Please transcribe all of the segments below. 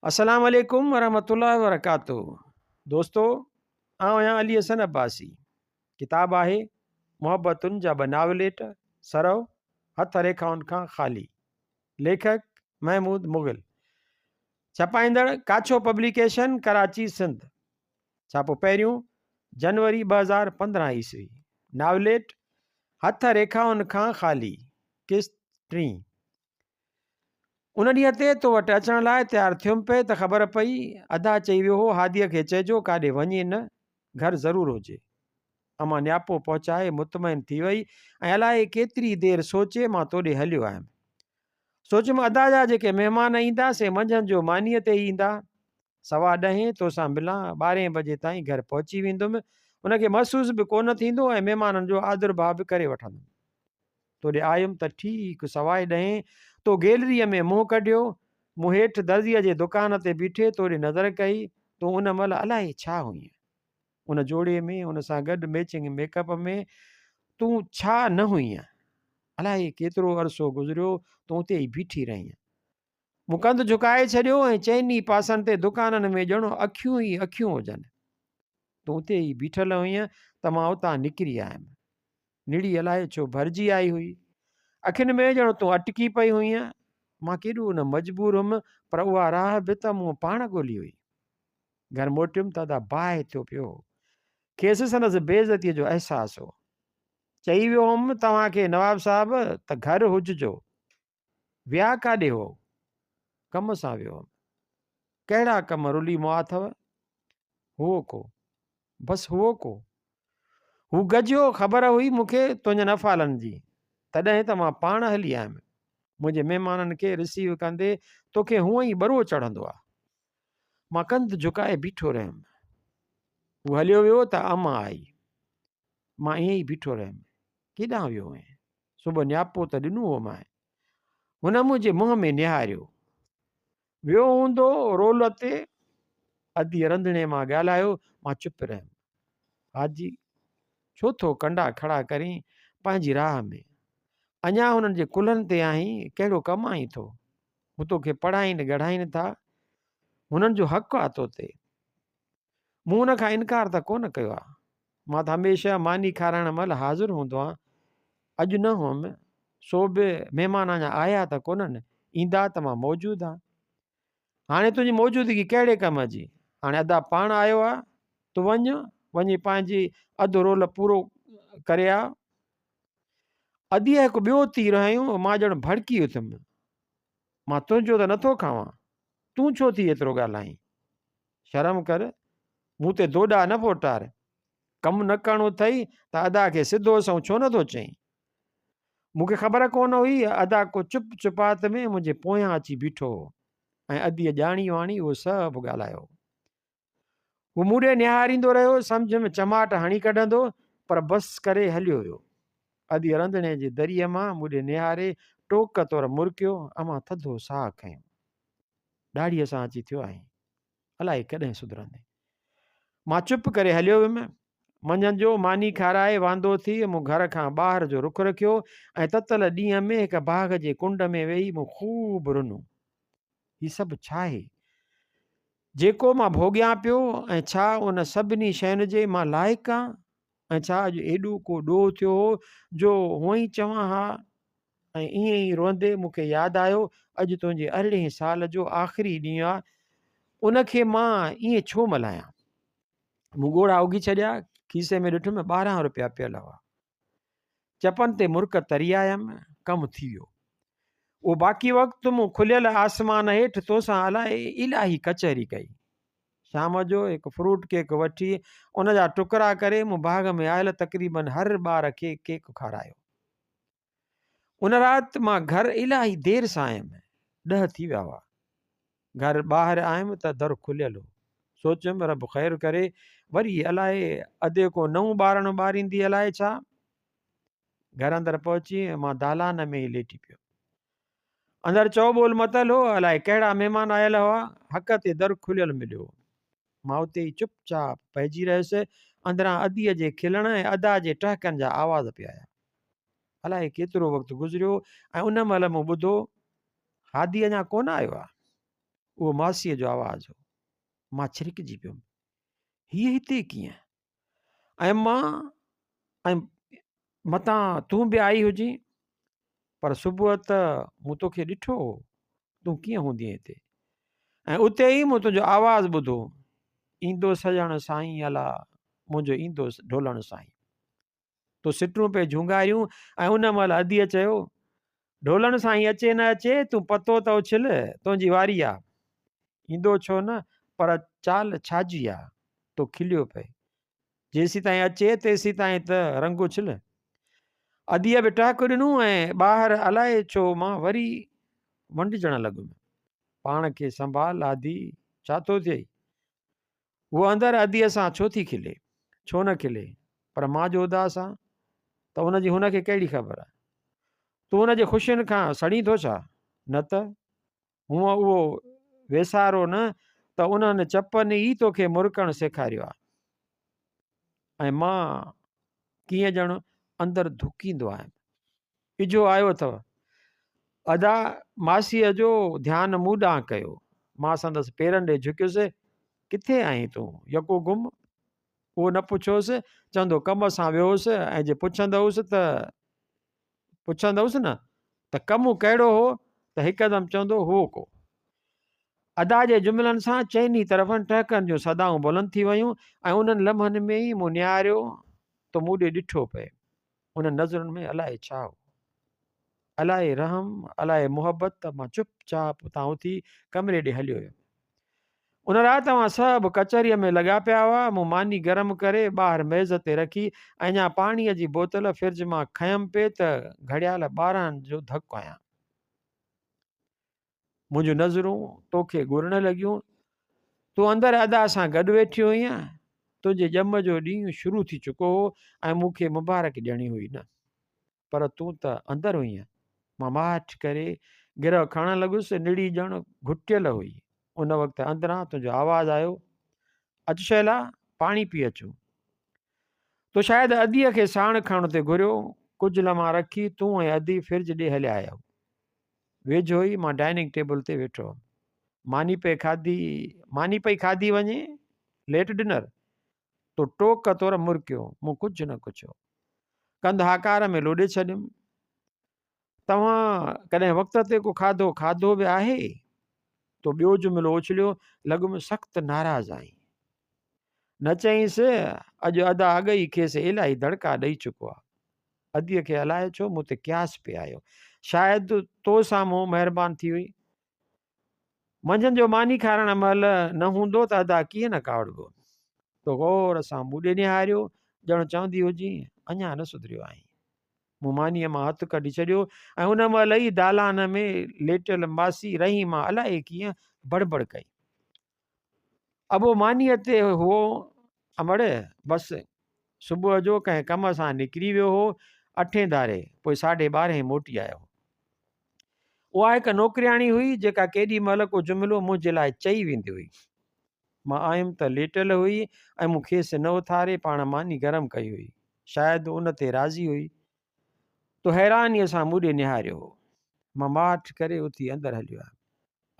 السلام عليڪم ورحمة الله وبرڪاته دوستو آئون آهيان علي حسن عباسي ڪتاب آهي محبتن جا ٻه ناوليٽ سرو هٿ ريکائن کان خالي ليکڪ محمود مغل ڇپائيندڙ ڪاڇو پبليڪيشن ڪراچي سنڌ ڇاپو پهريون جنوري 2015 عيسوي ناوليٽ هٿ ريکائن کان خالي قسط ٽين ان ڏينهن تي تو وٽ اچڻ لاء تيار ٿيم پئي ته خبر پئي، ادا چئي ويو هو هاديء کي چئجو ڪاڏي وڃي نه، گهر ضرور هجي. امان نياپو پهچائي مطمئن ٿي وئي ۽ الائي ڪيتري دير سوچي مان توڏي هليو آيم. سوچيم ادا جا جيڪي مهمان ايندا سي منجهند جو مانيء تي ئي ايندا. سوا ڏهين توسان ملان، ٻارهين بجي تائين گهر پهچي ويندم. ان کي محسوس به ڪونه ٿيندو ۽ مهمانن جو آڌرڀاء به ڪري وٺندم. توڏي آيم ته ٺيڪ سوائي ڏهين تو گيلريء ۾ منهن ڪڍيو. مون هيٺ درزيء جي دڪان تي بيٺي توڏي نظر ڪئي. تون ان مهل الائي ڇا هئينء. ان جوڙي ۾، ان سان گڏ ميچنگ ميڪ اپ ۾ تون ڇا نه هئينء. الائي ڪيترو عرصو گذريو، تون اتي ئي بيٺي رهينء. مون ڪنڌ جهڪائي ڇڏيو ۽ چئني پاسن تي دڪانن ۾ ڄڻ اکيون ئي اکيون هجن. تون اتي ئي بيٺل هئينء ته مان اتان نڪري آيم. نڙي الائي ڇو ڀرجي آئي هئي. اکين ۾ ڄڻ تون اٽڪي پئي هئينء. مان ڪيڏو نه مجبور هيم، پر اها راهه به ته مون پاڻ ڳولي هئي. گهر موٽيم ته ادا باهه ٿيو پيو هو. کيس سندس بي عزتيء جو احساس هو. چئي ويو هوم توهان کي نواب صاحب ته گهر هججو. ويا ڪاڏي هئو؟ ڪم سان ويو هوم. ڪهڙا ڪم رلي مئا اٿئو؟ هئو ڪو. بس هئو ڪو. هو گجيو، خبر هئي مون کي تنهنجن افعالن جي، تڏهن ته مان پاڻ هلي آيم. منهنجي مهمانن کي رسيو ڪندي توکي هونئن ئي ٻرو چڙهندو آ. مان ڪنڌ جهڪائي بيٺو رهيم. هو هليو ويو ته امان آئي. مان ائين ئي بيٺو رهيم. ڪيڏانهن ويو هئين؟ صبح نياپو ته ڏنو هومانء. هن منهنجي منهن ۾ نهاريو. ويو هوندو رول تي. اديء رنڌڻي مان ڳالهايو، مان چپ رهيم. حاجي، ڇو ٿو ڪنڊا کڙا ڪرين پنهنجي راهه ۾؟ اڃا هنن جي ڪلهن تي آهين، ڪهڙو ڪم آئين ٿو؟ هو توکي پڙهائين ڳڙهائين ٿا، هنن جو حق آ توتي. مون ان کان انڪار ته ڪونه ڪيو آ. مان ته هميشه ماني کارائڻ مهل حاضر هوندو آهيان. اڄ نه هئم، سو به مهمان اڃا آيا ته ڪونهن، ايندا ته مان موجود آهيان. هاڻي تنهنجي موجودگي ڪهڙي ڪم جي؟ هاڻي ادا پاڻ آيو آ، تون وڃ، وڃي پنهنجي اڌ رول پورو ڪري آ. اديء هڪ ٻيو تير هنيو، مان ڄڻ ڀڙڪي اٿيم. مان تنهنجو ته نٿو کاوان، تون ڇو ٿي ايترو ڳالهائين؟ شرم ڪر، مون تي دوڏا نه ڦوٽار. ڪم نه ڪرڻو اٿئي ته ادا کي سڌو سنئون ڇو نه ٿو چئين؟ مون کي خبر ڪونه هئي، ادا ڪو چپ چپات ۾ منهنجي پويان اچي بيٺو هو ۽ اديء ڄاڻي واڻي اهو سڀ ڳالهايو هو. هو مون ڏي نهاريندو رهيو، سمجهيم چماٽ هڻي ڪڍندو، پر بس ڪري هليو ويو. اديء رنڌڻي جي دريء مان مون ڏي نهاري ٽوڪ طور مرڪيو، امان ٿڌو ساهه کنيو. ڏاڙهيء سان اچي ٿيو آهين. الائي ڪڏهن سڌرندين. مان چپ ڪري هليو ويم. منجهند جو ماني کارائي واندو ٿي مون گهر کان ٻاهر جو رخ رکيو ۽ تتل ڏينهن ۾ هڪ باغ جي ڪنڊ ۾ ويهي مون خوب رنو. هي سڀ ڇاهي؟ جيڪو مان ڀوڳيان پيو ۽ ڇا ان سڀني شين جي مان لائق آن؟ ۽ ڇا اڄ ايڏو ڪو ڏوهه ٿيو هو جو هونئن ئي چوان ها؟ ۽ ائين ئي روئندي مون کي ياد آيو اڄ تنهنجي ارڙهين سال جو آخري ڏينهن آ، ان کي مان ائين ڇو ملهايان؟ مون ڳوڙها اگهي ڇڏيا، کيسي ۾ ڏٺم 12 روپيا پيل هئا. چپن تي مرڪ تري آيم، ڪم ٿي ويو. اهو باقي وقت مون کليل آسمان هيٺ توسان الائي الاهي ڪچهري ڪئي. شام جو هڪ فروٽ ڪيڪ وٺي ان جا ٽڪرا ڪري مون باغ ۾ آيل تقريبن هر ٻار کي ڪيڪ کارايو. ان رات مان گهر الاهي دير سان آيم. ڏهه ٿي ويا هئا. گهر ٻاهر آيم ته در کليل هو. سوچيم رب خير ڪري، وري الائي ادي ڪو نئون ٻارڻو ٻاريندي الائي ڇا؟ گهر اندر پهچي مان دالان ۾ ئي ليٽي پيم. اندر چئو ٻول متل هو، الائي ڪهڙا مهمان آيل هئا. حق تي در کليل مليو. مان اتي ئي چپ چاپ پئجي رهيس. اندران اديء جي کلڻ ۽ ادا جي ٽهڪن جا آواز پئي آيا. الائي ڪيترو وقت گذريو ۽ ان مهل مون ٻڌو، هادي اڃا ڪونه آيو آ. اهو ماسيء جو آواز هو. مان ڇرڪجي پيم. هيء هتي ڪيئن؟ ۽ مان ۽ متان تون به آئي هجين؟ پر صبح ته مون توکي ڏٺو هو. تون ڪيئن هوندينء هتي؟ ۽ اتي ئي مون تنهنجو آواز ٻڌو، ايندو سڄڻ سائين الا، منهنجو ايندو ڍولڻ سائين. تو سٽون پئي جهونگاريون ۽ ان مهل اديء چيو، ڍولڻ سائين اچي نه اچي، تون پتو ته اڇل، تنهنجي واري آ. ايندو ڇو نه، پر چال ڇا جي آ؟ تو کليو پئي. جيسيتائين اچي، تيسيتائين ته رنگ اڇل. اديء به ٽهڪ ڏنو ۽ ٻاهر الائي ڇو مان وري ونڊجڻ لڳم. پاڻ کي سنڀال ادي، ڇا ٿو ٿئي؟ هوء اندر اديء سان ڇو ٿي کلي؟ ڇو نه کلي؟ پر مان جو اداس آن ته ان جي هن کي ڪهڙي خبر؟ تون هن جي خوشين کان سڙين ٿو ڇا؟ نه ته. هونء اهو ويسارو نه ته انهن چپن ئي توکي مرڪڻ سيکاريو آهي. ۽ مان ڪيئن ڄڻ اندر ڌڪيندو آيم. اجهو آيو اٿئو. ادا ماسيء جو ڌيان مون ڏانهن ڪيو. مان سندس پيرن ڏي جهڪيس. ڪٿي آهين تون؟ يڪو گم؟ اهو نه پڇيوس، چوندو ڪم سان ويو هوس ۽ جي پڇندوس ته پڇندوس نه ته ڪم ڪهڙو هو ته هڪدم چوندو هئو ڪو. ادا جي جملن سان چئني طرفن ٽهڪن جون صدائون بلند ٿي ويون ۽ انهن لمحن ۾ ئي مون نهاريو ته مون ڏي ڏٺو پئي. انهن نظرن ۾ الائي ڇا هو. الائي رحم، الائي محبت ته مان چپ چاپ اتان اٿي ڪمري ڏي هليو ويم. ان رات اوهان سڀ ڪچهريء ۾ لڳا پيا هئا. مون ماني گرم ڪري ٻاهر ميز تي رکي ۽ اڃا پاڻيء جي بوتل فرج مان کنيم پئي ته گهڙيال 12 جو ڌڪ هنيا. منهنجون نظرون توکي ڳولڻ لڳيون. تون اندر ادا سان گڏ ويٺي هئينء. تنهنجي ڄم جو ڏينهن شروع ٿي چڪو هو ۽ مون کي مبارڪ ڏيڻي هئي نه. پر تون ته اندر هئينء. مان ماٺ ڪري گرهه کڻڻ لڳس. نڙي ڄڻ گهٽيل هئي. ان وقت اندران تنهنجو آواز آيو، اچ شهلا، پاڻي پي اچون. تو شايد اديء کي ساڻ کڻڻ تي گهريو. ڪجهه لمحا رکي تون ۽ ادي فرج ڏي هليا آيؤ. ويجهو ئي مان ڊائننگ ٽيبل تي ويٺو هوم. ماني پئي کاڌي، ماني پئي کاڌي وڃي، ليٽ ڊنر؟ تو ٽوڪ طور مرڪيو، مون ڪجهه نه ڪڇيو. ڪنڌ هاڪار ۾ لوڏي ڇڏيم. توهان ڪڏهن وقت تي ڪو کاڌو کاڌو به آهي؟ تو ٻيو جملو اڇليو، لڳم سخت ناراض آهين. نه چئينس، اڄ ادا اڳ ئي کيس الاهي دڙڪا ڏئي چڪو آ. اديء کي الائي ڇو مون تي قياس پئي آيو. شايد تو سامهون مهربان ٿي هئي. منجهند جو ماني کارائڻ مهل نه هوندو ته ادا ڪيئن نه ڪاوڙبو. تو غور سان مون ڏي نهاريو، ڄڻ چوندي هجين، اڃا نه سڌريو آهين. مون مانيء مان هٿ ڪڍي ڇڏيو ۽ ان مهل ئي دالان ۾ ليٽيل ماسي رحيما الائي ڪيئن بڙبڙ ڪئي. ابو مانيء تي هئو امڙ، بس صبح جو ڪنهن ڪم سان نڪري ويو هو، اٺين ڌاري، پوء ساڍي ٻارهين موٽي آيو هو. اها هڪ نوڪرياڻي هئي، جيڪا ڪيڏي مهل ڪو جملو منهنجي لاء چئي ويندي هئي. مان آيم ته ليٽيل هئي ۽ مون کيس نه اٿاري پاڻ ماني گرم ڪئي هئي. شايد ان تي راضي هئي. تو حيرانيء سان مون ڏي نهاريو هو. مان ماٺ ڪري اٿي اندر هليو آيم.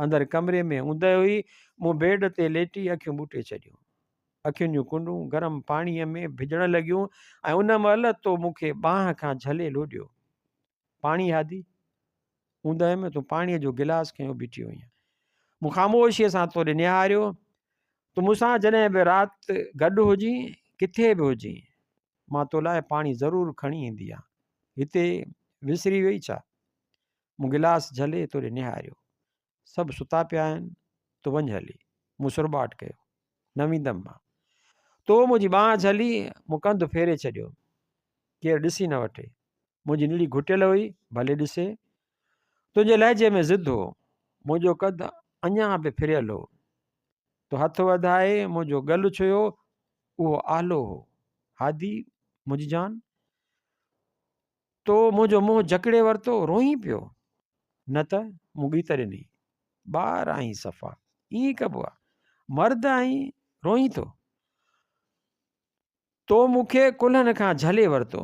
اندر ڪمري ۾ اوندهه هئي. مون بيڊ تي ليٽي اکيون ٻوٽي ڇڏيون. اکين جون ڪنڊون گرم پاڻيء ۾ ڀڄڻ لڳيون ۽ ان مهل تو مون کي ٻانهن کان جهلي لوڏيو. پاڻي هادي! اوندهه ۾ تون پاڻيء جو گلاس کنيو بيٺي هئينء. مون خاموشيء سان تو ڏي نهاريو. تون مون سان جڏهن به رات گڏ هجين، ڪٿي به هجين، مان تو لاء پاڻي ضرور کڻي ايندي آهيان. هتي وسري ويئي ڇا؟ مون گلاس جهلي تو ڏي نهاريو. سڀ ستا پيا آهن، تون وڃ هلي. مون سرٻاٽ ڪيو. نه ويندم مان. تو منهنجي ٻانهن جهلي، مون ڪنڌ ڦيري ڇڏيو. ڪير ڏسي نه وٺي. منهنجي نڙي گهٽيل هئي، ڀلي ڏسي. تنهنجي لهجي ۾ ضد هو. منهنجو قد اڃا به ڦريل هو. تو هٿ وڌائي منهنجو ڳل ڇهيو، اهو آلو هو. هادي، منهنجي جان! تو منهنجو منهن جڪڙي ورتو، روئين پيو؟ نه ته، مون ڳيت ڏني. ٻار آهين صفا، ائين ڪبو آ. مرد آهين، روئين ٿو. تو مون کي ڪلهن کان جهلي ورتو.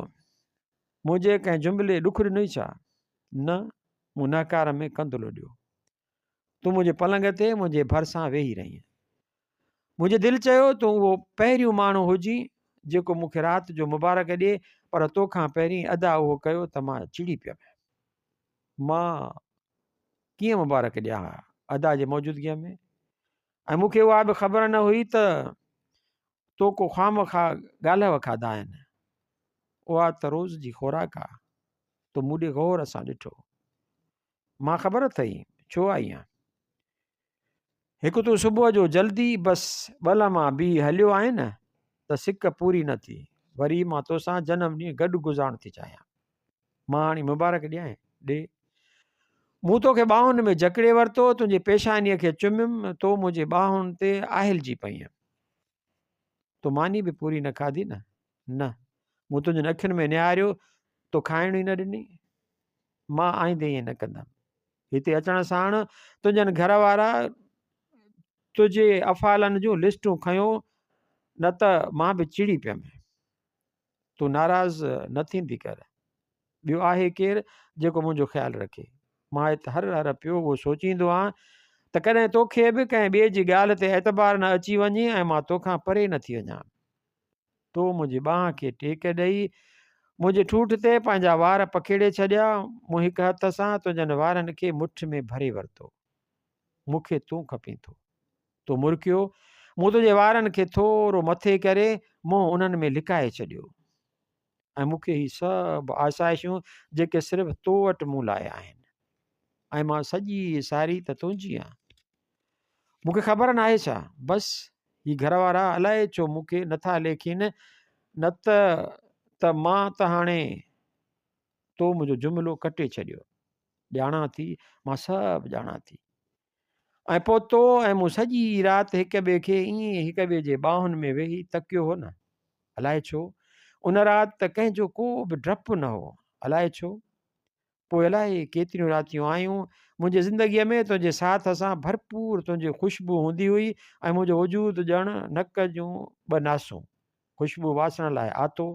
منهنجي ڪنهن جملي ڏک ڏنوئي ڇا؟ نه، مون نهڪار ۾ ڪنڌ لوڏيو. تون منهنجي پلنگ تي منهنجي ڀرسان ويهي رهينء. منهنجي دل چيو تون اهو پهريون ماڻهو هجين جيڪو مون کي رات جو مبارڪ ڏئي پر تو کان پهرين ادا اهو ڪيو ته مان چڙي پيم. مان ڪيئن مبارڪ ڏيان ها ادا جي موجودگيء ۾ ۽ مون کي اها به خبر نه هئي ته تو ڪو خوامخواه ڳالهه کاڌا آهن. اها ته روز جي خوراڪ آ. تو مون ڏي غور سان ڏٺو. مان خبر اٿئي ڇو آئي آهيان. هڪ تون صبح جو جلدي بس ٻه لمحا بيهي هليو آهين نه ته سڪ پوري نه ٿي. وري مان توسان جنم ڏينهن گڏ گذارڻ ٿي چاهيان. مان هاڻي مبارڪ ڏيانء؟ ڏي. مون توکي ٻانهن ۾ جڪڙي ورتو، تنهنجي پيشانيء کي چميم، تو منهنجي ٻانهن تي آهلجي پئينء. تو ماني به پوري نه کاڌي نه؟ نه. مون تنهنجن اکين ۾ نهاريو، تو کائڻ ئي نه ڏني. مان آئيندي ائين نه ڪندم. هتي اچڻ ساڻ تنهنجن گهر وارا تنهنجي افعالن جون لسٽون کنيو نه ته مان به چڙي پيم. تون ناراض نه ٿيندي ڪر. ٻيو آهي ڪير جيڪو منهنجو خيال رکي. مان هت هر هر پيو اهو سوچيندو آهيان ته ڪڏهن توکي به ڪنهن ٻئي جي ڳالهه تي اعتبار نه اچي وڃي ۽ مان توکان پري نه ٿي وڃان. تو منهنجي ٻانهن کي ٽيڪ ڏئي منهنجي ٺوٺ تي پنهنجا وار پکيڙي ڇڏيا. مون هڪ هٿ سان تنهنجن وارن کي مٺ ۾ ڀري ورتو. مون کي تون کپين ٿو. تو مرڪيو. مون تنهنجي وارن کي ٿورو مٿي ڪري منهن انهن ۾ لڪائي ڇڏيو. ۽ مون کي هي سڀ آسائشون جيڪي صرف تو وٽ مون لاء آهن. ۽ مان سڄي ساري ته تنهنجي آهيان. مون کي خبر ناهي ڇا؟ بس هي گهر وارا الائي ڇو مون کي نٿا ليکين نه ته ته مان ته هاڻي تو منهنجو جملو ڪٽي ڇڏيو. ڄاڻان ٿي، مان سڀ ڄاڻان ٿي. ۽ پوء تو ۽ مون سڄي رات هڪ ٻئي کي ائين هڪ ٻئي جي ٻانهن ۾ ويهي تڪيو هو نه؟ الائي ڇو؟ ان رات ته ڪنهن جو ڪو به ڊپ نه هو. الائي ڇو؟ پوء الائي ڪيتريون راتيون آيون، منهنجي زندگيء ۾ تنهنجي ساٿ سان ڀرپور تنهنجي خوشبو هوندي هئي ۽ منهنجو وجود ڄڻ نڪ جون ٻه ناسون، خوشبو واسڻ لاء آتو.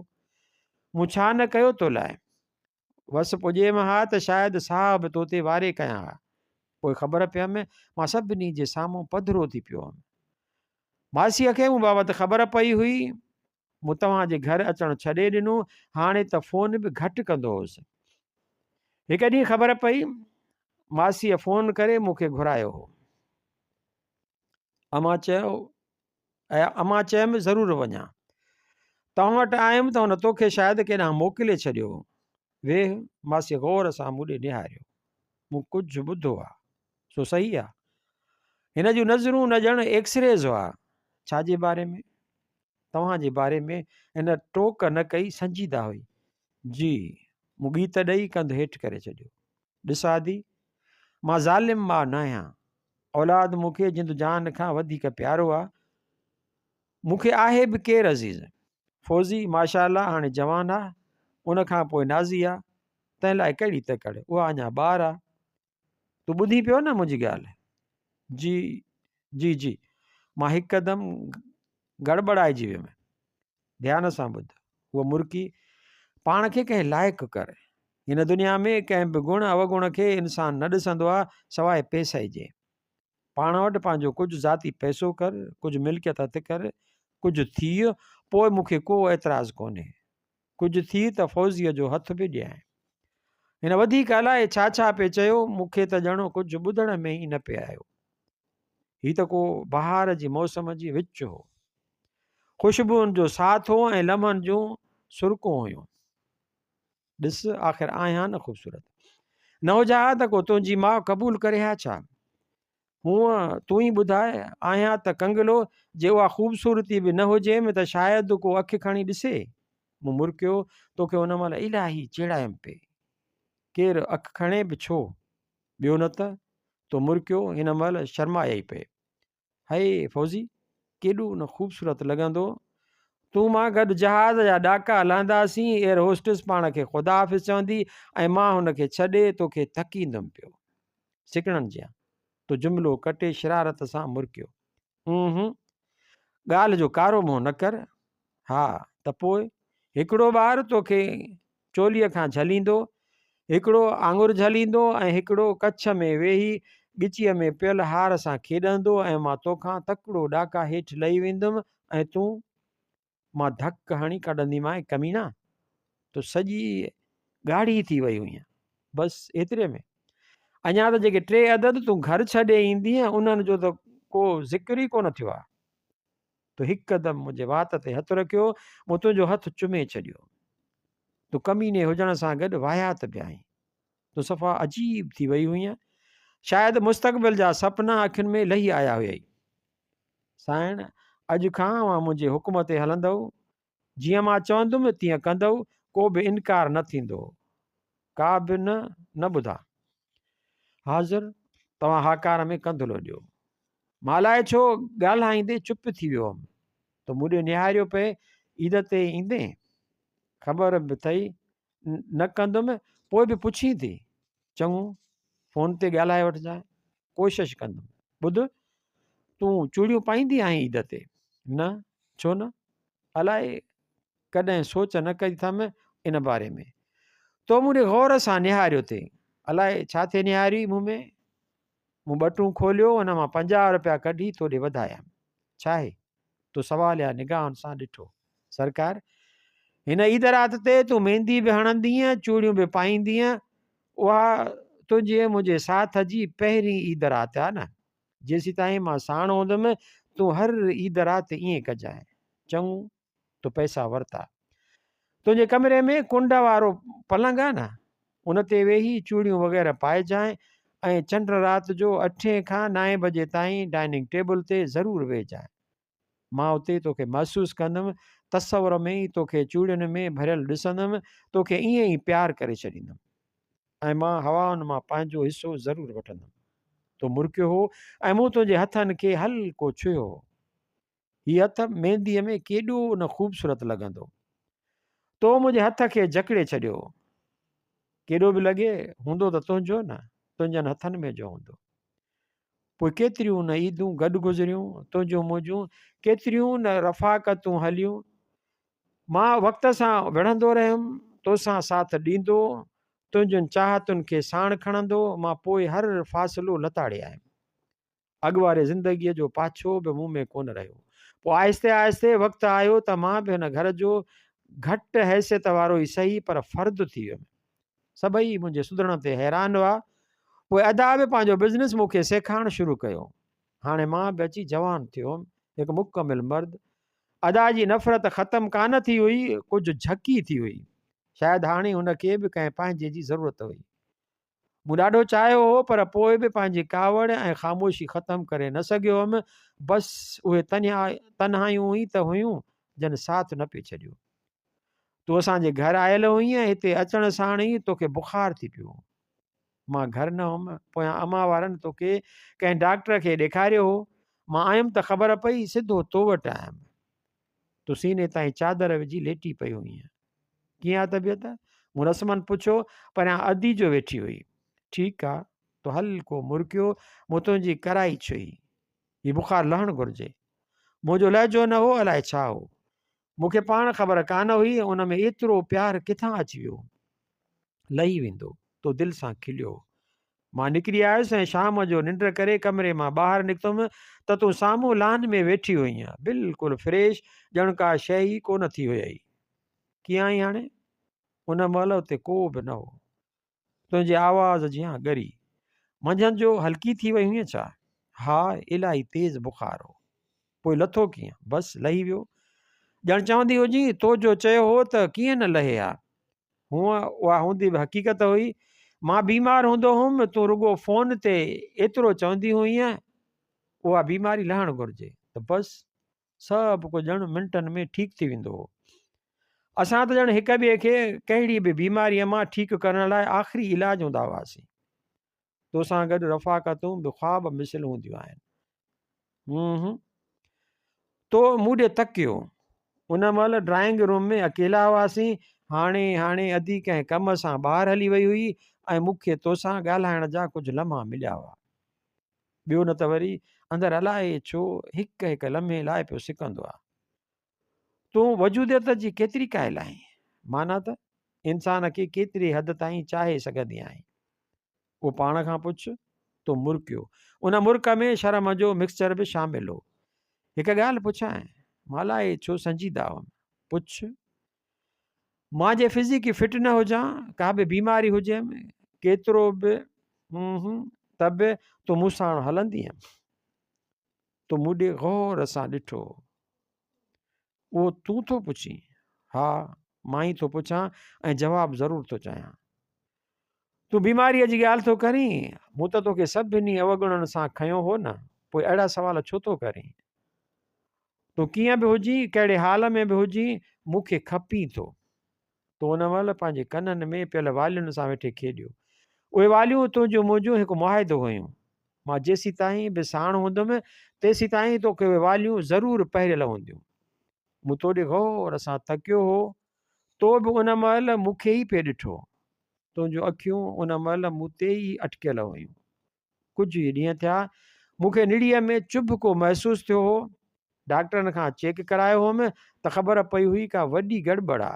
مون ڇا نه ڪيو تو لاء. وس پڄيم ها ته شايد ساهه به تو تي واري ڪيان ها. پوء خبر پيم، مان سڀني جي سامهون پڌرو ٿي پيو هئم. ماسيء کي مون بابت خبر پئي هئي. مون توهان جي گهر اچڻ ڇڏي ڏنو، هاڻي ته فون به گهٽ ڪندو هوس. هڪ ڏينهن خبر پئي، ماسيء فون ڪري مون کي گهرايو هو. امان چيو، امان چيم ضرور وڃان. توهان وٽ آيم ته هن توکي شايد ڪيڏانهن موڪلي ڇڏيو هو. ويهه، ماسي غور سان مون ڏي نهاريو. مون ڪجهه ٻڌو آ، سو صحيح آ. هن جون نظرون نه ڄڻ ايڪسريز هئا. ڇا جي باري ۾؟ توهان جي باري ۾ هن ٽوڪ نه ڪئي، سنجيده هئي. جي، مون ڳيت ڏئي ڪنڌ هيٺ ڪري ڇڏيو. ڏس هادي، مان ظالم ماء ناهيان. اولاد مون کي جند جان کان وڌيڪ پيارو آ. مون کي آهي به ڪير عزيز؟ فوزي ماشاء الله هاڻي جوان آ، ان کان پوء نازي آ، تنهن لاء ڪهڙي تڪڙ، اها اڃا ٻار آ. تون ٻڌين پيو نه منهنجي ڳالهه؟ جي جي جي. مان هڪدم گڙٻڙائجي ويم. ڌيان سان ٻڌ. هوء مرڪي، پاڻ کي ڪنهن لائق ڪر. هن دنيا ۾ ڪنهن به گڻ اوگڻ کي انسان نه ڏسندو آ سواء پئسي جي. پاڻ وٽ پنهنجو ڪجهه ذاتي پئسو ڪر، ڪجهه ملڪيت هٿ ڪر، ڪجهه ٿيء، پوء مون کي ڪو اعتراض ڪونهي. ڪجهه ٿي ته فوزيء جو هٿ به ڏيانء. هن وڌيڪ الائي ڇا ڇا پئي چيو، مون کي ته ڄڻ ڪجهه ٻڌڻ ۾ ئي نه پئي آيو. هي ته ڪو بهار جي موسم جي وچ هو. خوشبوئن جو ساٿ هو ۽ لمحن جون سرڪون هيون. ڏس آخر آهيان نه خوبصورت. نه هجان ها ته ڪو تنهنجي ماء قبول ڪري ها ڇا؟ هونء تون ئي ٻڌاء، آهيان ته ڪنگلو، جي اها خوبصورتي به نه هجيم ته شايد ڪو اک کڻي ڏسي. مون مرڪيو، توکي ان مهل الاهي چيڙايم پئي. ڪير اک کڻي به ڇو؟ ٻيو نه ته؟ تو مرڪيو، هن مهل شرمايائي پئي. هئي فوزي، ڪيڏو نه خوبصورت لڳندو. تون مان گڏ جهاز جا ڏاڪا لهنداسين، ايئر هوسٽس پاڻ کي خدا حافظ چوندي ۽ مان هن کي ڇڏي توکي ٿڪيندم پيو. سڪڻن جيان. تو جملو ڪٽي شرارت سان مرڪيو. اونهون! ڳالهه جو ڪارو منهن نه ڪر. ها ته پوء؟ هڪڙو ٻار توکي چوليء کان جهليندو، هڪڙو آڱر جهليندو ۽ هڪڙو ڪڇ ۾ ويهي ڳچيء ۾ پيل هار سان کيڏندو ۽ مان توکان تڪڙو ڏاڪا هيٺ لهي ويندم ۽ تون مان ڌڪ هڻي ڪڍنديمانء ڪمينا! تون سڄي ڳاڙهي ٿي وئي هئينء. بس ايتري ۾. اڃا ته جيڪي ٽي عدد تون گهر ڇڏي ايندينء انهن جو ته ڪو ذڪر ئي ڪونه ٿيو آهي. تو هڪدم منهنجي وات تي هٿ رکيو، مون تنهنجو هٿ چمي ڇڏيو. تون ڪميني هجڻ سان گڏ واهيات به آهين. تون صفا عجيب ٿي وئي هئينء. شايد مستقبل جا سپنا اکين ۾ لهي آيا هيئي. سانئڻ، اڄ کان اوهان منهنجي حڪم تي هلندؤ. جيئن مان چوندم تيئن ڪندؤ، ڪو به انڪار نه ٿيندو. ڪا به نه نه ٻڌا. حاضر، توهان هاڪار ۾ ڪنڌ لوڏيو. مان الائي ڇو ڳالهائيندي چپ ٿي ويو هئم. تو مون ڏي نهاريو پئي، عيد تي ايندين؟ خبر به اٿئي نه ڪندم، پوء به پڇين ٿي؟ چڱو، فون تي ڳالهائي وٺجانء. ڪوشش ڪندم. ٻڌ، تون چوڙيون پائيندي آهين عيد تي؟ نه، ڇو نه؟ الائي ڪڏهن سوچ نه ڪئي اٿم ان باري ۾. تو مون ڏي غور سان نهاريو ٿي. الائي ڇا ٿي نهاريئي مون ۾؟ مون ٻٽون کوليو، ان مان 50 رپيا ڪڍي تو ڏي وڌايم. ڇاهي؟ تو سواليا نگاهن سان ڏٺو. سرڪار، هن عيد رات تي تون ميندي به هڻندينء، چوڙيون به پائيندينء. اها تنهنجي ۽ منهنجي ساٿ جي پهرين عيد رات آ نه؟ جيسيتائين مان ساڻ هوندم، تون هر عيد رات ائين ڪجانء. چڱو، تو پئسا ورتا. تنهنجي ڪمري ۾ ڪنڊ وارو پلنگ آ نه، ان تي ويهي چوڙيون وغيره پائجانء ۽ چنڊ رات جو اٺين کان نائين بجي تائين ڊائننگ ٽيبل تي ضرور ويهجانء. مان اتي توکي محسوس ڪندم، تصور ۾ ئي توکي چوڙين ۾ ڀريل ڏسندم، توکي ائين ئي پيار ڪري ڇڏيندم ۽ مان هوائن مان پنهنجو حصو ضرور وٺندم. تو مرڪيو هو ۽ مون تنهنجي هٿن کي هلڪو ڇهيو هو. هي هٿ مينديء ۾ ڪيڏو نه خوبصورت لڳندو. تو منهنجي هٿ کي جڪڙي ڇڏيو. ڪيڏو به لڳي، هوندو ته تنهنجو نه، تنهنجن هٿن ۾ جو هوندو. پوء ڪيتريون نه عيدون گڏ گذريون، تنهنجون منهنجون ڪيتريون نه رفاقتون هليون. مان وقت سان وڙهندو رهيم، توسان ساٿ ڏيندو، تنهنجن چاهتن کي ساڻ کڻندو، مان پوء هر فاصلو لتاڙي آيم. اڳ واري زندگيء جو پاڇو به مون ۾ ڪونه رهيو. پوء آهستي آهستي وقت آيو ته مان به هن گهر جو گهٽ حيثيت وارو ئي سهي پر فرد ٿي ويم. سڀئي منهنجي سڌرڻ تي حيران هئا. پوء ادا به پنهنجو بزنس مون کي سيکارڻ شروع ڪيو. هاڻي مان به اچي جوان ٿيو هوم، هڪ مڪمل مرد. ادا جي نفرت ختم ڪانه ٿي هئي، ڪجهه جهڪي ٿي هئي. شايد هاڻي هن کي به ڪنهن پنهنجي جي ضرورت هئي. مون ڏاڍو چاهيو هو پر پوء به پنهنجي ڪاوڙ ۽ خاموشي ختم ڪري نه سگهيو هئم. بس اهي تنهايون ئي ته هيون جن ساٿ نه پئي ڇڏيو. تون اسان جي گهر آيل هئينء، هتي اچڻ ساڻ ئي توکي بخار ٿي پيو هو. مان گهر نه هئم، پويان امان وارن توکي ڪنهن ڊاڪٽر کي ڏيکاريو هو. مان آيم ته خبر پئي، سڌو تو وٽ آيم. تون سيني تائين چادر وجهي ليٽي پئي هئينء. ڪيئن آ طبيعت؟ مون رسمن پڇيو. پريان ادي جو ويٺي هئي. ٺيڪ آ. تو هلڪو مرڪيو. مون تنهنجي ڪرائي ڇهي. هي بخار لهڻ گهرجي. منهنجو لهجو نه هو الائي ڇا هو. مون کي پاڻ خبر ڪانه هئي ان ۾ ايترو پيار ڪٿان اچي ويو. لهي ويندو. تو دل سان کليو. مان نڪري آيس ۽ شام جو ننڊ ڪري ڪمري مان ٻاهر نڪتم ته تون سامهون لان ۾ ويٺي هئينء، بلڪل فريش، ڄڻ ڪا شيء ئي ڪونه ٿي هيئي. ڪيئن آهين هاڻي؟ ان مهل اتي ڪو به نه هو. تنهنجي آواز جيان ڳري. منجهند جو هلڪي ٿي وئي هئينء ڇا؟ ها، الاهي تيز بخار هو. پوء لٿو ڪيئن؟ بس لهي ويو. ڄڻ چوندي هجين، تو جو چيو هو ته ڪيئن نه لهي ها. هونء اها هوندي به حقيقت هئي. مان بيمار هوندو هوم، تون رڳو فون تي ايترو چوندي هئينء، اها بيماري لهڻ گهرجي ته بس سڀ ڪجهه ڄڻ منٽن ۾ ٺيڪ ٿي ويندو هو. اسان ته ڄڻ هڪ ٻئي کي ڪهڙي به بيماريء مان ٺيڪ ڪرڻ لاء آخري علاج هوندا هئاسين. توسان گڏ رفاقتون به خواب مثل هونديون آهن. هون تو مون ڏي تڪيو. ان مهل ڊرائنگ روم ۾ اڪيلا هئاسين. هاڻي هاڻي ادي ڪنهن ڪم سان ٻاهر هلي وئي هئي ۽ مون کي توسان ڳالهائڻ جا ڪجهه لمحا مليا هئا. ٻيو نه ته وري اندر الائي ڇو هڪ هڪ لمحي لاء پيو سڪندو آ. تون وجوديت جي ڪيتري قائل آهين؟ معنيٰ ته انسان کي ڪيتري حد تائين چاهي سگهندي آهين؟ اهو پاڻ کان پڇ. تو مرڪيو. ان مرڪ ۾ شرم جو مڪسچر به شامل هو. هڪ ڳالهه پڇانء؟ مان الائي ڇو سنجيده هئم. پڇ. مان جي فزيڪي فٽ نه هجان، ڪا به بيماري هجيم، ڪيترو به هون ته به تون مون ساڻ هلندينء؟ تو مون ڏي غور سان ڏٺو. اهو تون ٿو پڇين؟ ها، مان ئي ٿو پڇان ۽ جواب ضرور ٿو چاهيان. تون بيماريء جي ڳالهه ٿو ڪرين؟ مون ته توکي سڀني اوگڻن سان کنيو هو نه، پوء اهڙا سوال ڇو ٿو ڪرين؟ تون ڪيئن به هجين، ڪهڙي حال ۾ به هجين، مون کي کپين ٿو. تو ان مهل پنهنجي ڪنن ۾ پيل والين سان ويٺي کيڏيو. اهي واليون تنهنجون منهنجون هڪ معاهدو هيون. مان جيسيتائين به ساڻ هوندم، تيسيتائين توکي اهي واليون ضرور پهريل هونديون. مون تو ڏي غور سان تڪيو هو. تو به ان مهل مون کي ئي پئي ڏٺو. تنهنجون اکيون ان مهل مون تي ئي اٽڪيل هيون. ڪجهه ئي ڏينهن ٿيا، مون کي نڙيء ۾ چڀڪو محسوس ٿيو هو. ڊاڪٽرن کان چيڪ ڪرايو هوم ته خبر پئي هئي ڪا وڏي گڙٻڙ آ.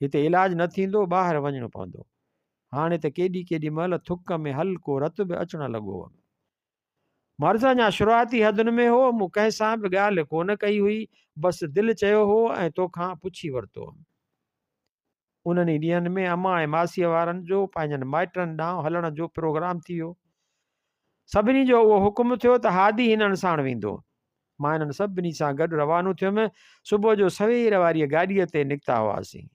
هتي علاج نه ٿيندو، ٻاهر وڃڻو پوندو. هاڻي ته ڪيڏي ڪيڏي مهل ٿڪ ۾ هلڪو رت به اچڻ لڳو هوم. مرض اڃا شروعاتي حدن ۾ هو، مون ڪنهن سان به ڳالهه ڪونه ڪئي هئي، بس دل چيو هو ۽ توکان پڇي ورتو هوم. انهن ئي ڏينهن ۾ امان ۽ ماسيء وارن جو پنهنجن مائٽن ڏانهن هلڻ جو پروگرام ٿي ويو. سڀني جو اهو حڪم ٿيو ته هادي هنن ساڻ ويندو. مان هنن سڀني سان گڏ روانو ٿيم. صبح جو سوير واريء گاڏيء تي نڪتا هئاسين.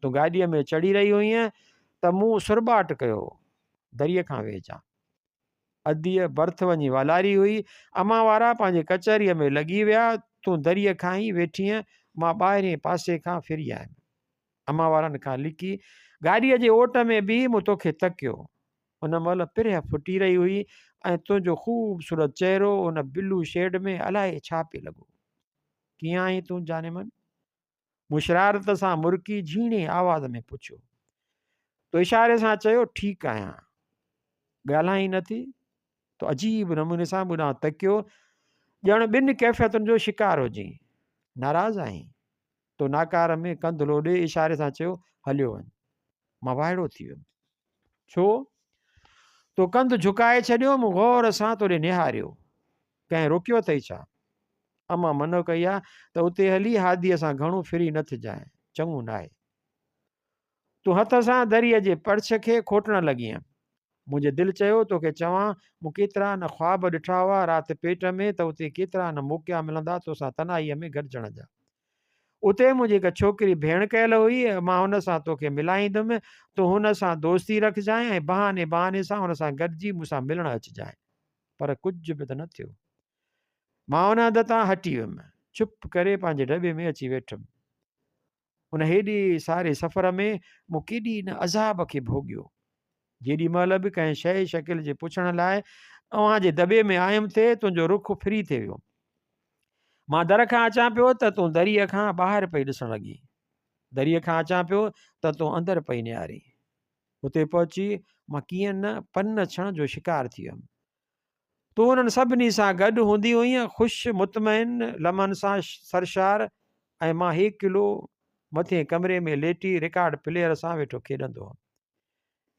تون گاڏيء ۾ چڙهي رهي هئينء ته مون سرٻاٽ ڪيو، دريء کان ويهجان. اديء برٿ وڃي والاري هئي. امان وارا پنهنجي ڪچهريء ۾ لڳي ويا. تون دريء کان ئي ويٺينء، مان ٻاهرئين پاسي کان ڦري آيم. امان وارن کان لڪي، گاڏيء جي اوٽ ۾ بيهي مون توکي تڪيو. ان مهل پرهه ڦٽي رهي هئي ۽ تنهنجو خوبصورت چهرو ان بلو شيڊ ۾ الائي ڇا پئي لڳو. ڪيئن آهين تون جانمن؟ مون شرارت سان مرڪي جهيڻي آواز ۾ پڇيو. تو اشاري سان چيو، ٺيڪ آهيان. ڳالهائين نه ٿي؟ تو عجيب نموني سان مون ڏانهن تڪيو، ڄڻ ٻن ڪيفيتن جو شڪار هجين. ناراض آهين؟ تو ناڪار ۾ ڪنڌ لوڏي اشاري سان چيو، هليو وڃ. مان وائڙو ٿي ويم. ڇو؟ تو ڪنڌ جهڪائي ڇڏيو، مون غور سان توڏي نهاريو. ڪنهن روڪيو اٿئي ڇا؟ امان منع ڪئي آ ته اتي هلي هاديء سان گهڻو ڦري نه ٿجانء، چڱو ناهي. تون هٿ سان دريء جي پڙڇ کي کوٽڻ لڳينء. منهنجي دل چيو توکي چوان، مون ڪيترا نه خواب ڏٺا هئا رات پيٽ ۾ ته اتي ڪيترا نه موقعا ملندا توسان تنهائيء ۾ گڏجڻ جا. اتي منهنجي هڪ ڇوڪري ڀيڻ ڪيل هئي، مان هن سان توکي ملائيندم، تون هن سان دوستي رکجانء ۽ بهاني بهاني سان هن سان گڏجي مون سان ملڻ اچجانء. پر ڪجهه به ته نه ٿيو. مان ان هنڌ تان هٽي ويم. چپ ڪري پنهنجي ڊٻي ۾ اچي ويٺم. ان هيڏي ساري سفر ۾ مون ڪيڏي نه عذاب کي ڀوڳيو. جيڏي مهل به ڪنهن شيء شڪل جي پڇڻ لاء اوهان جي دٻي ۾ آيم ٿي، تنهنجو رخ ڦري ٿي ويو. مان در کان اچان پيو ته تون دريء کان ٻاهر پئي ڏسڻ لڳين. دريء کان اچان پيو ته تون اندر پئي نهارين. اتي پهچي مان ڪيئن نه پن ڇڻ جو شڪار ٿي ويم. تون انهن سڀني سان گڏ هوندي هئينء، خوش، مطمئن، لمحن سان سرشار ۽ مان هيڪلو مٿئين ڪمري ۾ ليٽي رڪارڊ پليئر سان ويٺو کيڏندو هئم.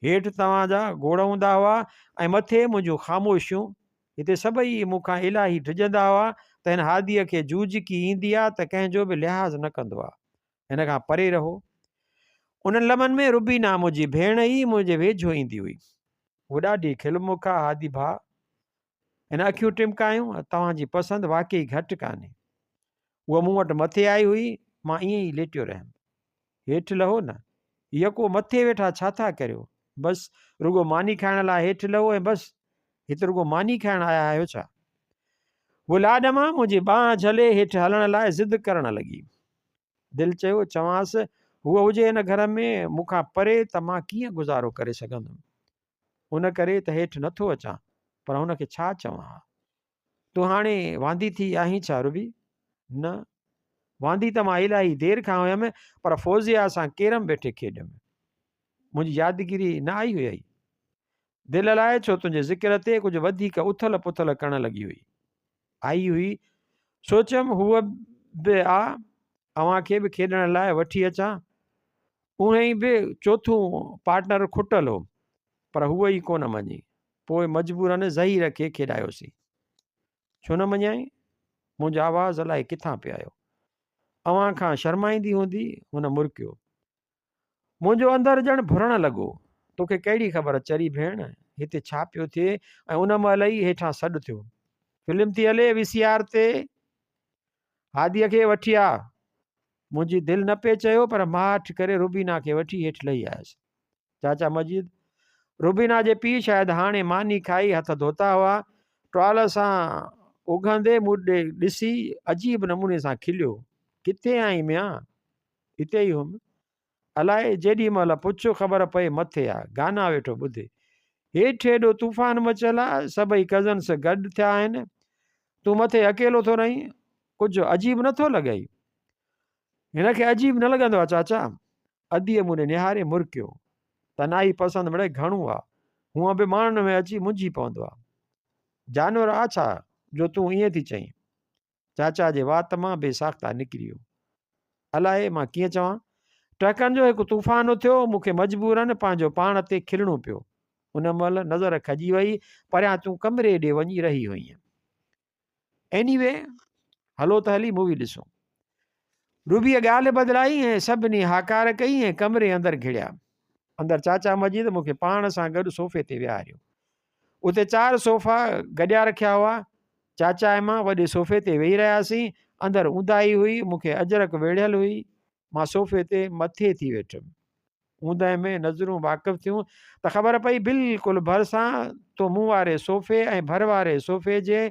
هيٺ توهان جا گوڙ هوندا هئا ۽ مٿي منهنجون خاموشيون. هتي سڀئي مون کان الاهي ڊڄندا هئا ته هن هاديء کي جوجڪي ايندي آ ته ڪنهن جو به لحاظ نه ڪندو آ. هن کان پري رهو. انهن لمحن ۾ روبينا منهنجي ڀيڻ ئي منهنجي ويجهو ايندي هئي. هوء ڏاڍي کل مک آ هادي ڀاء. هن اکيون ٽمڪايون، توهان جي پسند واقعي گهٽ ڪانهي. هوء مون وٽ مٿي آئي هئي، مان ائين ئي ليٽيو رهيم. هيٺ لهو نه. يڪو مٿي ويٺا ڇا ٿا ڪريو؟ بس رڳو ماني کائڻ لاء هيٺ لهو ۽ بس. هت رڳو ماني کائڻ آيا آهيو ڇا؟ هوء لاڏ مان منهنجي ٻانهن جهلي هيٺ هلڻ لاء ضد ڪرڻ لڳي. دل چيو، چوانس، هوء هجي هن گهر ۾ مون کان پري ته مان ڪيئن گذارو ڪري سگهندم؟ ان ڪري ته هيٺ نٿو اچان، پر هن کي ڇا چوان ها؟ تون هاڻي واندي ٿي آهين ڇا روبي؟ نه، واندي ته مان الاهي دير کان هيم، پر فوزيا سان ڪيرم ويٺي کيڏيم. منهنجي يادگيري نه آئي هئي. دل الائي ڇو تنهنجي ذڪر تي ڪجهه وڌيڪ اٿل پٿل ڪرڻ لڳي هئي. آئي هئي. سوچيم هوء به آ، اوهان کي به کيڏڻ لاء وٺي اچان. اونهين به چوٿون پارٽنر کٽل هو، پر هوء ئي ڪونه مڃي. پوء مجبورن ظهير کي کيڏايوسين. ڇو نه مڃيائين؟ منهنجو آواز الائي ڪٿان پئي آيو. اوهان کان شرمائيندي هوندي؟ هن مرڪيو. منهنجو اندر ڄڻ ڀرڻ لڳو. توکي ڪهڙي خبر چري ڀيڻ، هتي ڇا پيو ٿئي ۽ ان مهل ئي هيٺان سڏ ٿيو. فلم ٿي هلي وي سي آر تي. هاديء کي وٺي آ. منهنجي دل نه پئي چيو پر ماٺ ڪري روبينا کي وٺي هيٺ لهي آيس. چاچا مجيد، روبينا جي پيء شايد هاڻي ماني کائي هٿ ڌوتا هئا. ٽوال سان اگهندي مون ڏي ڏسي عجيب نموني سان کليو. ڪٿي آهين ميان؟ اتي ئي هيم. الائي جيڏي مهل پڇ خبر پئي مٿي آ، گانا ويٺو ٻڌي. هيٺ ايڏو طوفان مچيل آ، سڀئي ڪزنس گڏ ٿيا آهن. تون مٿي اڪيلو ٿو رهين، ڪجهه عجيب نه ٿو لڳئي؟ هن کي عجيب نه لڳندو آ چاچا. اديء مون ڏي نهاري مرڪيو. تنهائي پسند مڙئي گهڻو آ. هونء به ماڻهن ۾ اچي منجهي پوندو آ. جانور آ ڇا جو تون ائين ٿي چئين؟ چاچا جي وات مان بي ساخته نڪري ويو. الائي مان ڪيئن چوان؟ ٽهڪن جو هڪ طوفان اٿيو، مون کي مجبوراً پنهنجو پاڻ تي کلڻو پيو. ان مهل نظر کڄي وئي، پريان تون ڪمري ڏي وڃي رهي هئينء. ايني وي، هلو ته هلي مووي ڏسون. روبيء ڳالهه بدلائي ۽ سڀني هاڪار ڪئي ۽ ڪمري اندر گهڙيا. اندر چاچا مجيد مون کي پاڻ سان گڏ صوفي تي ويهاريو. اتي چار صوفا گڏيا رکيا هئا. چاچا ۽ مان وڏي صوفي تي ويهي رهياسين. اندر اونداهي هئي. مون کي اجرڪ ويڙهيل هئي. مان صوفي تي مٿي ٿي ويٺم. اوندهه ۾ نظرون واقف ٿيون ته خبر پئي بلڪل ڀرسان تو مون واري صوفي ۽ ڀر واري صوفي جي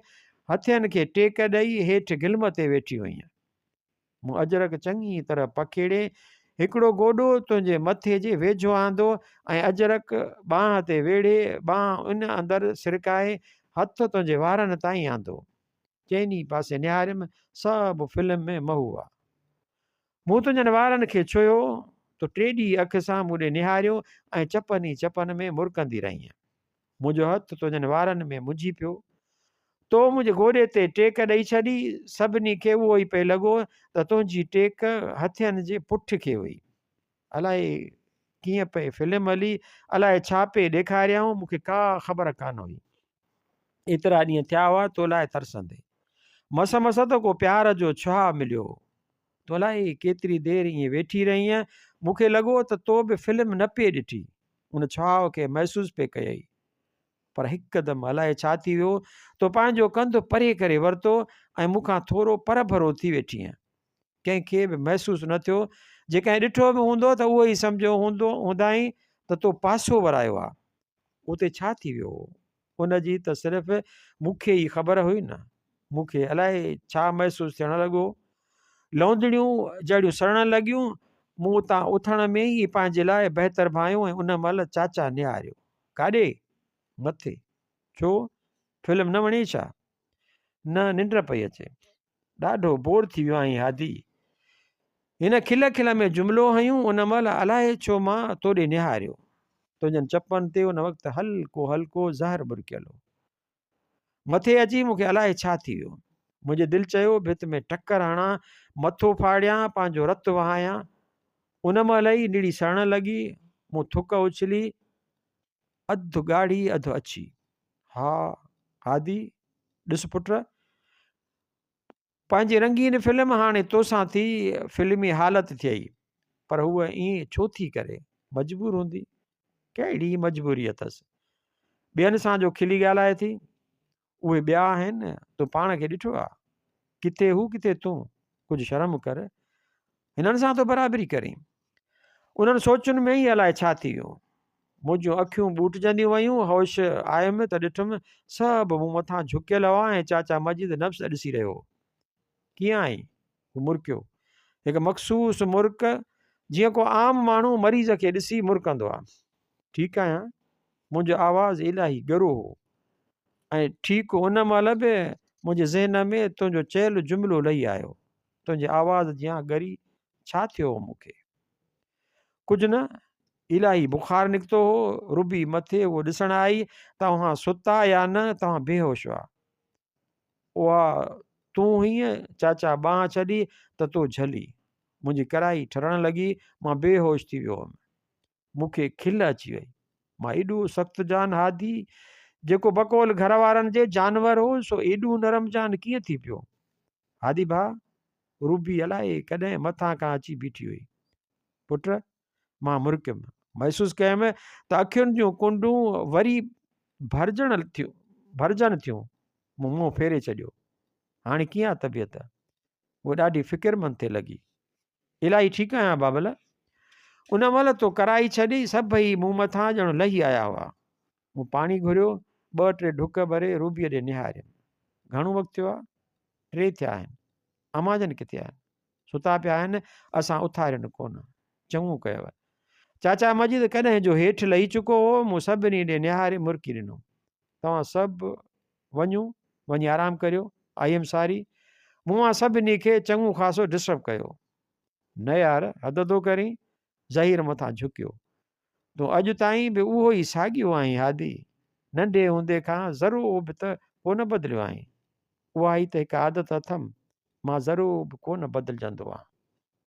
هٿين کي ٽيڪ ڏئي هيٺ گلم تي ويٺي هئينء. مون اجرڪ چڱي طرح پکيڙي هڪڙو گوڏو تنهنجي مٿي جي ويجهو آندو ۽ اجرڪ ٻانهن تي ويڙهي ٻانهن ان اندر سرڪائي هٿ تنهنجي وارن تائين آندو. چئني پاسي نهاريم، سڀ فلم ۾ محو هئا. مون تنهنجن وارن کي ڇهيو، تو ٽيڏي اک سان مون ڏي نهاريو ۽ چپن ئي چپن ۾ مرڪندي رهينء. منهنجو هٿ تنهنجن وارن ۾ منجهي پيو. تو منهنجي گوڏي تي ٽيڪ ڏئي ڇڏي. سڀني کي اهو ئي پئي لڳو ته تنهنجي ٽيڪ هٿين جي پٺ کي هئي. الائي ڪيئن پئي فلم هلي، الائي ڇا پئي ڏيکاريائون، مون کي ڪا خبر ڪانه هئي. ايترا ڏينهن ٿيا هئا تو لاء ترسندي. مس مس ته ڪو پيار جو ڇهاء مليو هو. تون الائي ڪيتري دير ائين ويٺي رهينء. مون کي لڳو ته تو به فلم نه پئي ڏٺي. ان ڇهاء کي محسوس پئي ڪيئي. پر هڪدم الائي ڇا ٿي ويو، تو پنهنجو ڪنڌ پري ڪري ورتو ۽ مون کان ٿورو پرڀرو ٿي ويٺينء. ڪنهن کي به محسوس نه ٿيو. جي ڪنهن ڏٺو به هوندو ته اهو ئي سمجهيو هوندو هوندائين ته تو پاسو ورايو آ. اتي ڇا ٿي ويو هو؟ ان جي ته صرف مون کي ئي خبر هئي نه. مون کي الائي ڇا محسوس ٿيڻ لڳو. لوندڙيون جهڙيون سڙڻ لڳيون. مون اتان اٿڻ ۾ ئي پنهنجي لاء بهتر ڀانيو ۽ ان مهل چاچا نهاريو. ڪاڏي؟ مٿي. ڇو؟ فلم نه وڻيئي ڇا؟ نه ننڊ پئي اچي. ڏاڍو بور ٿي ويو آهين هادي. هن کل کل ۾ جملو هنيو. ان مهل الائي ڇو مان توڏي نهاريو. تنهنجن چپن تي ان وقت هلڪو هلڪو زهر ٻرڪيل هو. مٿي اچي مون کي الائي ڇا ٿي ويو. منهنجي دل چيو ڀت ۾ ٽڪر هڻان، مٿو ڦاڙيان، پنهنجو رت وهايان. ان مهل ئي نڙي سڙڻ لڳي. مون ٿڪ اڇلي، اڌ ڳاڙهي اڌ اڇي. ها هادي، ڏس پٽ! پنهنجي رنگين فلم هاڻي توسان ٿي فلمي حالت ٿئي. پر هوء ائين ڇو ٿي ڪري؟ مجبور هوندي. ڪهڙي مجبوري اٿس؟ ٻين سان جو کلي ڳالهائي ٿي. اهي ٻيا آهن، تو پاڻ کي ڏٺو آ؟ ڪٿي هو ڪٿي تون، ڪجهه شرم ڪر. هنن سان ٿو برابري ڪرين. انهن سوچن ۾ ئي الائي ڇا ٿي ويو. منهنجون اکيون ٻوٽجنديون ويون. هوش آيم ته ڏٺم سڀ مون مٿان جهڪيل هئا ۽ چاچا مجيد نبض ڏسي رهيو هو. ڪيئن آهين؟ هو مرڪيو. هڪ مخصوص مرڪ، جيئن ڪو عام ماڻهو مريض کي ڏسي مرڪندو آ. ٺيڪ آهيان. منهنجو آواز الاهي ڳرو هو ۽ ٺيڪ ان مهل به منهنجي ذهن ۾ تنهنجو چيل جملو لهي آيو. تنهنجي آواز جيان ڳري ڇا ٿيو هو مون کي؟ ڪجهه نه، الاهي بخار نڪتو هو. روبي مٿي اهو ڏسڻ آئي ته اوهان ستا يا نه، توهان بيهوش هئا. اها تون هئين، چاچا ٻانهن ڇڏي ته تو جهلي. منهنجي ڪرائي ٺرڻ لڳي، مان بيهوش ٿي ويو هئم. مون کي کل اچي وئي. مان ايڏو سخت جان هادي، جيڪو بقول گهر وارن جي جانور هو، سو ايڏو نرم جان ڪيئن ٿي پيو؟ هادي ڀاء، روبي الائي ڪڏهن مٿان کان اچي بيٺي هئي. پٽ، مان مرڪيم. محسوس ڪيم ته اکين جون ڪنڊون وري ڀرجڻ ٿيون، ڀرجن ٿيون. مون منهن ڦيري ڇڏيو. هاڻي ڪيئن آ طبيعت؟ هوء ڏاڍي فڪرمند ٿي لڳي. الائي ٺيڪ آهيان بابل. ان مهل تو ڪرائي ڇڏي، سڀئي مون مٿان ڄڻ لهي آيا هئا. مون پاڻي گهريو، ٻه ٽي ڍڪ ڀري روبيء ڏي نهاريم. گهڻو وقت ٿيو آ؟ ٽي ٿيا آهن. امان جن ڪٿي آهن؟ ستا پيا آهن، اسان اٿارين ڪونه. چڱو ڪيو. چاچا مجيد ڪڏهن جو هيٺ لهي چڪو هو، مون سڀني ڏي نهاري مرڪي ڏنو. توهان سڀ وڃو، وڃي آرام ڪريو. I am sorry. مون اوهان سڀني کي چڱو خاصو ڊسٽرب ڪيو. نه يار، حد ٿو ڪرين. ظهير مٿان جهڪيو. تون اڄ تائين به اهو ئي ساڳيو آهين هادي. ننڍي هوندي کان ذرو به ته ڪو نه بدليو آهين. اها ئي ته هڪ عادت اٿم. مان ذرو به ڪو نه بدلجندو آهيان.